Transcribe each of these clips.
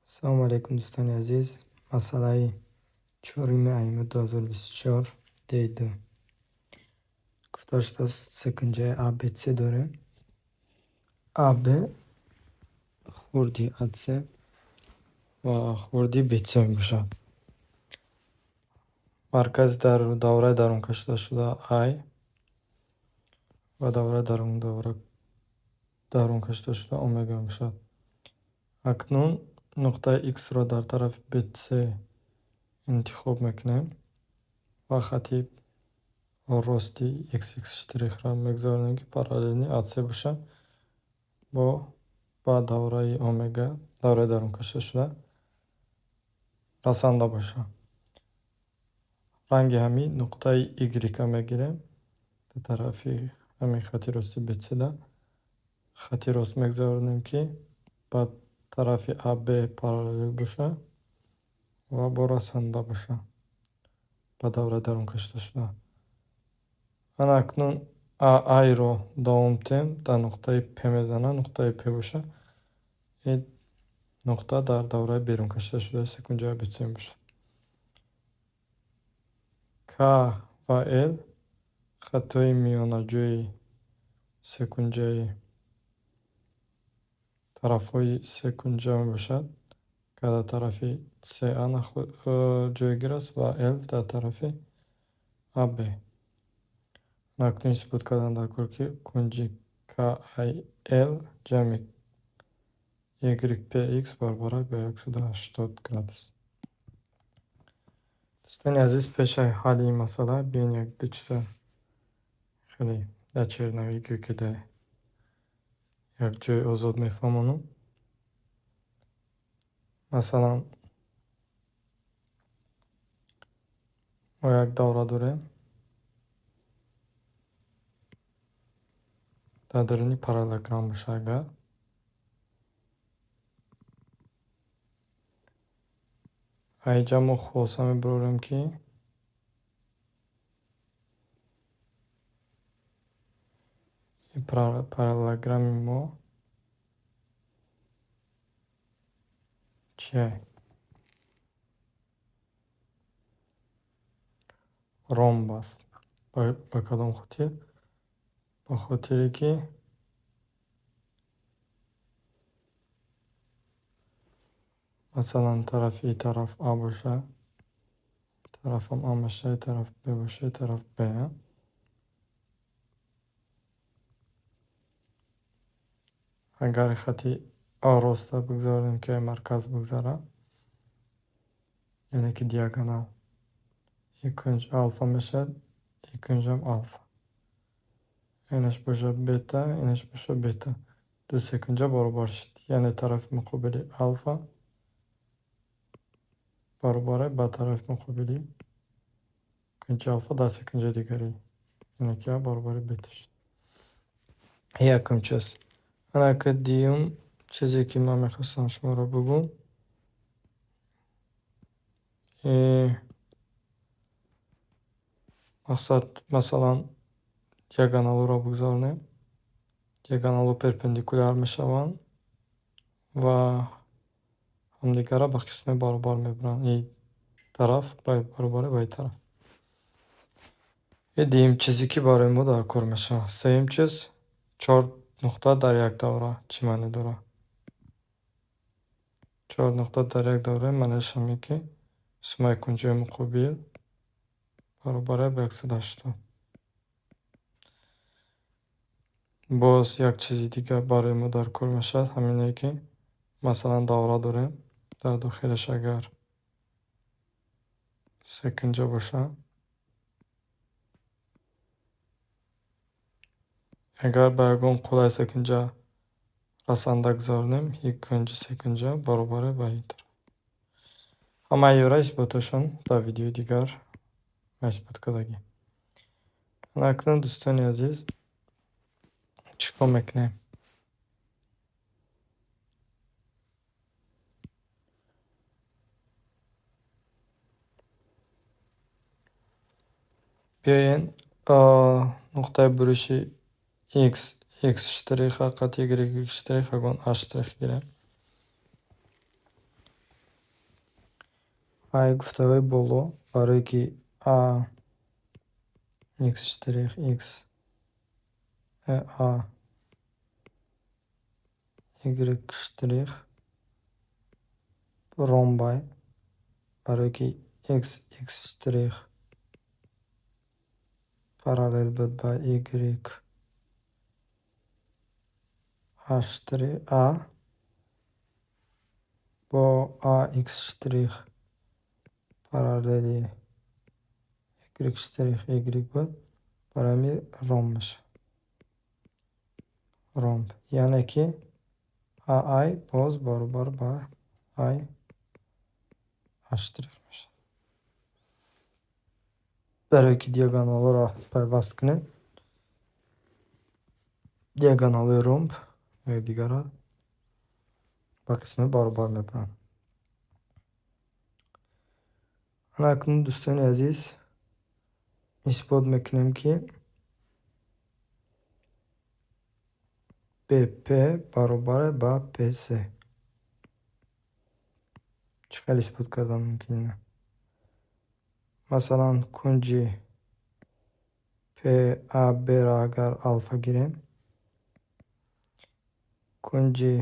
Салому алайкум, дӯстони азиз. Масъалаи 4-уми айёми 2024 Д2. Гуфта шудааст, секунҷаи АБЦ дорем. АБ хурди АЦ ва хурди БЦ мебошад. Маркази давраи дарун кашидашуда Ай ва давраи дарун кашидашуда омега мебошад. Акнун нуқтаи Х-ро дар тарафи БЦ интихоб мекунем ва хати рости XX' мегузаронем, ки параллели АЦ бошад, бо ба давраи омега, давраи дарун кашидашуда расанда бошад. Ранги ҳамин нуқтаи Y мегирем, дар тарафи ҳамин хати рости БЦ-да хати рост мегузаронем, ки ба тарафи АБ параллел бошад ва бо расанда бошад ба давраи дарун кашидашуда. Ана акнун АА-ро давом диҳем, дар нуқтаи П мезанад, нуқтаи П бошад. Ин нуқта дар давраи берун кашидашудаи секунҷаи АБЦ мебошад. К ва Л хатҳои миёнаҷӯи секунҷаи тарафҳои секунҷа мебошад. К дар тарафи СА ҷойгир аст ва Л дар тарафи АБ. Акнун исбот кардан дар кор, ки кунҷи КАЛ ҷамъи YPX баробар аст ба 180 градус. Дӯстони азиз, пешаи ҳалли ин масъала биён як-ду чиза хеле дар черновик ё ки дар як ҷои озод мефаҳмонам. Масалан, мо як давра дорем дар даруни параллелограмм боша агар инҷа мо хулоса мебарорем, ки ин параллелограмми мо чия? Ромб аст. Ба кадом хотир? Ба хотире ки масалан тарафи ин тараф А боша, тарафам А мешавад, ин тараф Б боша, ин тараф Б. Агар хати А роста бигзорем, ки марказ бигзарад, яъне ки диагонал, ин кунҷ алфа мешавад, ин кунҷам алфа. Инаш бошад бета, инаш бошад бета. Ду секунҷа баробар шуд. Яъне тарафи муқобили алфа баробар аст ба тарафи муқобили кунҷи алфа дар секунҷаи дигарӣ. Яъне ки А баробари бета шуд. Якум чиз. Ана ки дуюм чизе, ки ман мехостам шуморо бигӯм, мақсад, масалан, диагоналҳоро бигзаронем. Диагоналҳо перпендикуляр мешаванд ва ҳамдигарро ба қисми баробар мебаранд. Ин тараф баробари ба ин тараф. Ин дуюм чизе, ки барои мо дар кор мешавад. Сеюм чиз, чор нуқта дар як давра чӣ маъне дорад? Чор нуқта дар як давра маънеаш ҳамин, ки суммаи кунҷҳои муқобил баробар аст ба 180. Боз як чизи дигар барои мо дар кор мешавад, ҳамине ки масалан давра дорем, дар дохилаш агар секунҷа бошад, агар ба ягон қуллаи секунҷа расанда гузаронем, ин кунҷи секунҷа баробар аст ба ин тараф. Ҳамаи инро исботашон дар видеои дигар ма исбот кардагӣ. Акнун, дӯстони азиз, чӣ кор мекунем? Биёен нуқтаи буриши X, X' қати Y, Y' ягон A' гирем. Ай гуфтаҳои боло, барое ки а x штрих x а y штрих ромбай, барое ки x x штрих параллел буд ба y а штрих а бо а x штрих параллели y штрих y буд, барои ҳамин ромб мешавад. Ромб. Яъне ки ай боз баробар ба ай а штрих мешавад. Барое ки диагоналҳоро пайваст кунем, диагоналҳои ромб якдигарро ба қисми баробар мебаранд. Ана акнун, дӯстони азиз, исбот мекунем, ки бп баробар ба пс. Чӣ хел исбот кардан мумкин ина? Масалан, кунҷи паб-ро агар алфа гирем, кунҷи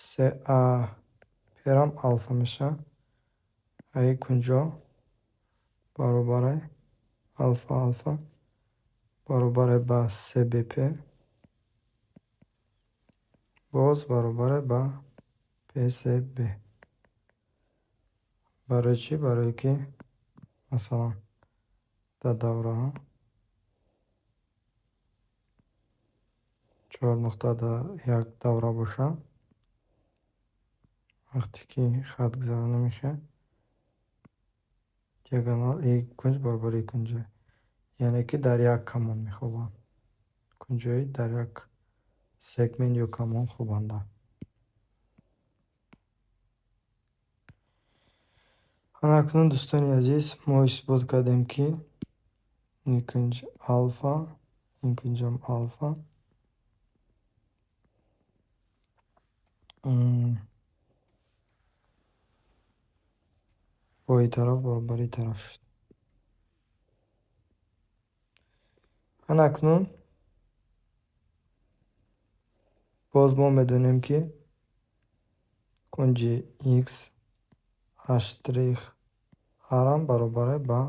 сап-рам алфа мешавад. Аи кунҷо баробаре алфа алфа баробаре ба сбп, боз баробаре ба псб. Барои чӣ? Барое ки, масалан, дар давраҳо чор нуқта дар як давра бошад, вақте ки хат гузаронда мешавад, диагонал и кунҷ баробари и кунҷа, яъне ки дар як камон мехобанд. Кунҷҳои дар як сегмент ё камон хобанда. Ана акнун, дӯстони азиз, мо исбот кардем, ки ин кунҷ алфа, ин кунҷам алфа. Бо ин тараф баробари ин тараф шуд. Ана акнун боз мо медонем, ки кунҷи x а штрих а-рам баробар ба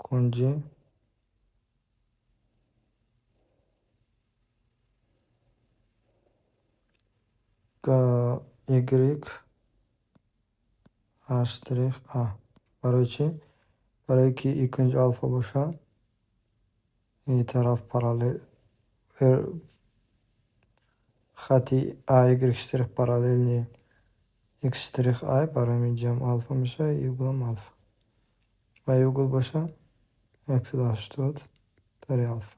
кунҷи y а штрих а. Барои чӣ? Барое ки ин кунҷ алфа бошад, ин тараф параллел хати а y штрих параллельный x штрих а, барои ҳамин ҷамъ алфа мешавад, и углам алфа. Ва и угол бошад 180 тари алфа.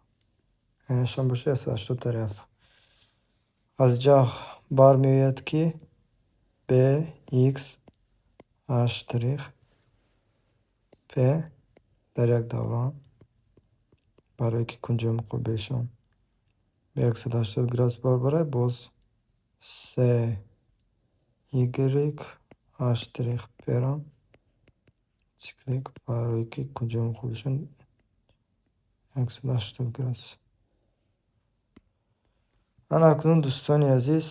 Яъне бошад 180 тари алфа. Аз ҷа бармеояд, ки b x а штрих п дар як давра, барое ки кунҷҳои муқобилшон ба 180 градус баробар аст, боз с y а штрих п-ро циклик, барое ки кунҷҳои муқобилшон 180 градус. Ана акнун, дӯстони азиз,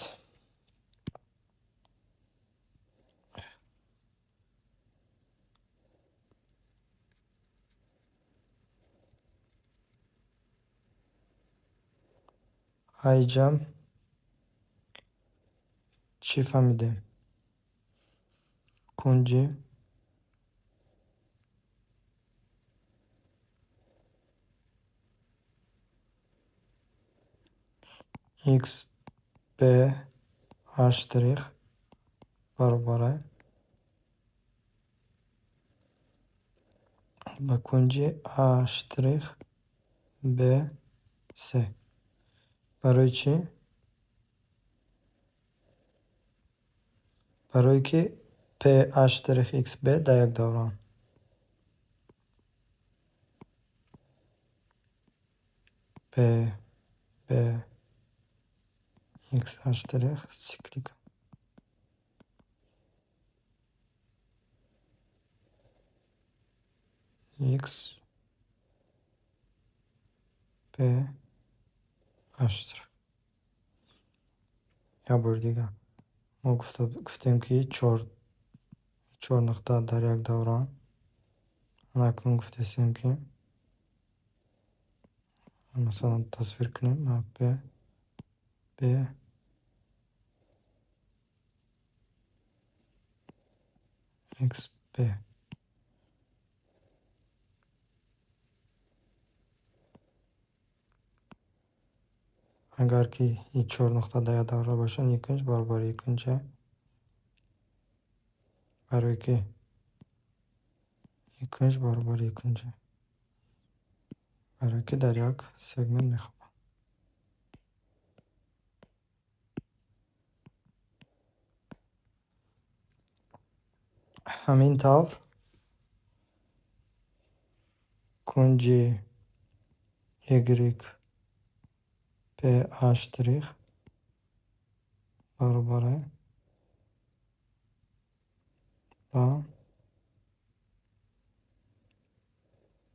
айҷа чӣ фаҳмидем? Кунҷи x b а штрих баробар ба кунҷи а штрих б с. Барои чӣ? Барое ки п а штрих x б дар як давраанд. П б x а штрих циклик. X P A штрих. Як бори дигар мо гуфтем, ки чор нуқта дар як давран. Акнун гуфтесем, ки масалан тасвир кунем P, B, X, B. Агар ки ин чор нуқта дар як давра бошанд, ин кунҷ баробари ин кунҷа, барое ки ин кунҷ баробари ин кунҷа, барое ки дар як сегмент мехобанд. Ҳамин тавр кунҷи Y P A штрих баробар ба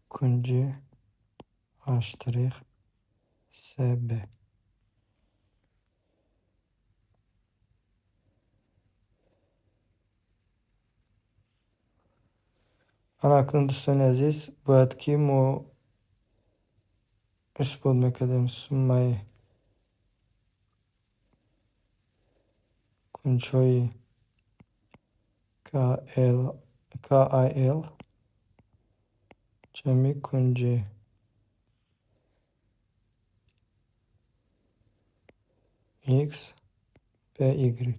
кунҷи A штрих C B. Ана акнун, дӯстони азиз, бояд ки мо исбот мекардем суммаи кунҷҳои KIL ҷамъи кунҷи X PY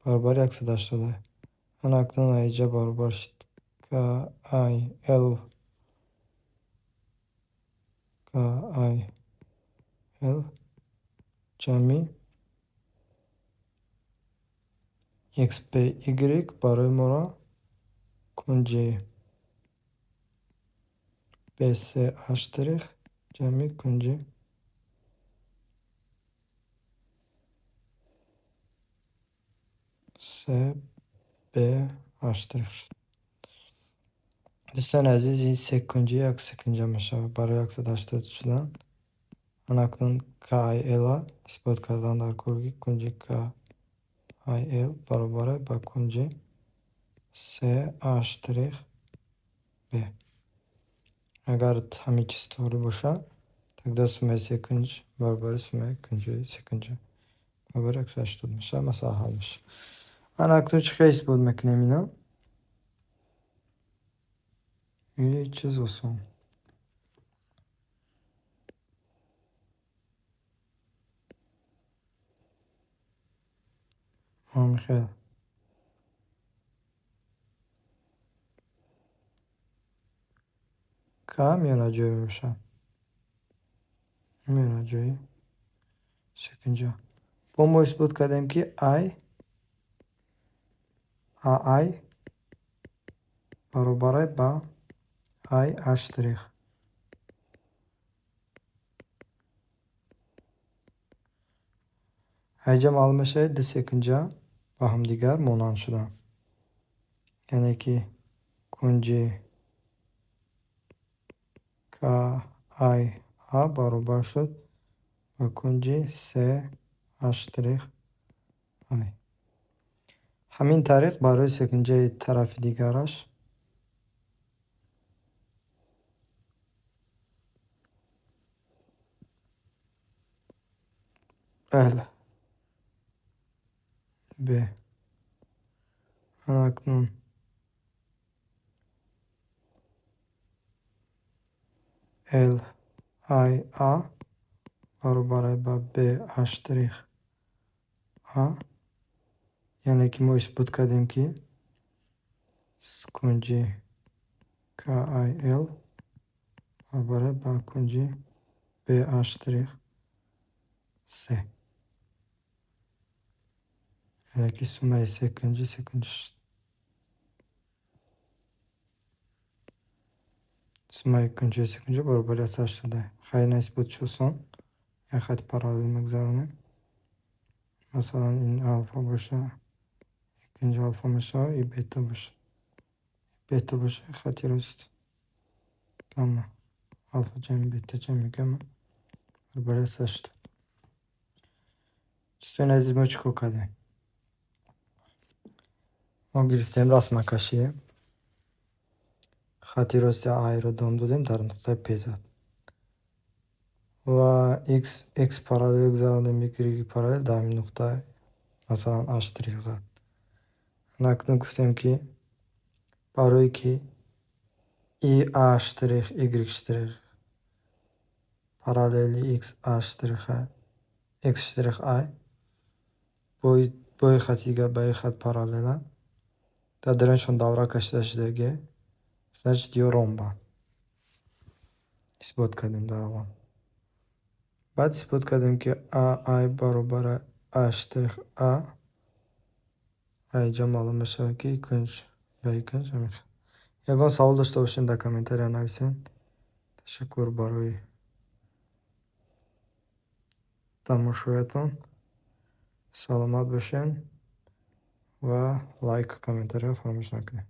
баробари 180. Ана акнун аиҷа баробар шуд KIL ҷамъи XPY барои моро кунҷи BC A штрих ҷамъи кунҷи CB A штрих шуд. Дӯстони азиз, ин секунҷи як секунҷа мешавад барои 180 шудан. Ана акнун KIL-а исбот кардан дар кор, ки кунҷи KIL баробар ба кунҷи C A штрих B. Агар ҳамин чиз тоғри бошад, тогда суммаи секунҷ баробари суммаи кунҷҳои секунҷа баробари 180 мешавад, масъала ҳал мешавад. Ана акнун чӣ хел исбот мекунем ино? Ин чиз осон. Ҳамин хел К миёнаҷоӣ мебошад. Миёнаҷои секунҷа. Бо мо исбот кардем, ки I AI баробар ба I A штрих. Аиҷа маълум мешавад, ду секунҷа ба ҳамдигар монанд шуданд. Яъне ки кунҷи KIA баробар шуд ба кунҷи C A штрих I. Ҳамин тариқ барои секунҷаи тарафи дигараш L B. Ана акнун L I A баробар ба B A штрих A. Яъне ки мо исбот кардем, ки кунҷи KIL баробар ба кунҷи B A штрих C. Яъне ки суммаи секунҷи секунҷ шуд. Суммаи кунҷҳои секунҷа баробари 180. Хайр, ина исбот чӣ осон. Як хати параллел мегузаронем. Масалан, ин алфа боша, кунҷи алфа мешавад, и бета боша. Бета боша, хати рост. Гамма алфа ҷамъи бета ҷамъи гамма баробари 180. Дӯстони азиз, мо чӣ кор кардем? Мо гирифтем, расма кашидем. Хати рости АИ-ро дом додем, дар нуқтаи П зад. Ва x параллел гузарондем, y параллел, дар ҳамин нуқта, масалан, А штрих зад. Акнун гуфтем, ки барое ки и А штрих y штрих параллели x А штрих x штрих А бо хати дигар ба ин хат параллеланд, дар дарунашон давра кашида шудагӣ, значит, ё ромбанд. Исбот кардем дар аввал. Баъд исбот кардем, ки АА баробари А штрих А. Инҷа маълум мешавад, ки кунҷ ба ин кунҷ ҳамин хел. Ягон савол дошта бошед, дар комментария нависед. Ташаккур барои тамошоятон. Саломат бошед ва лайку комментария фаромӯш накунед.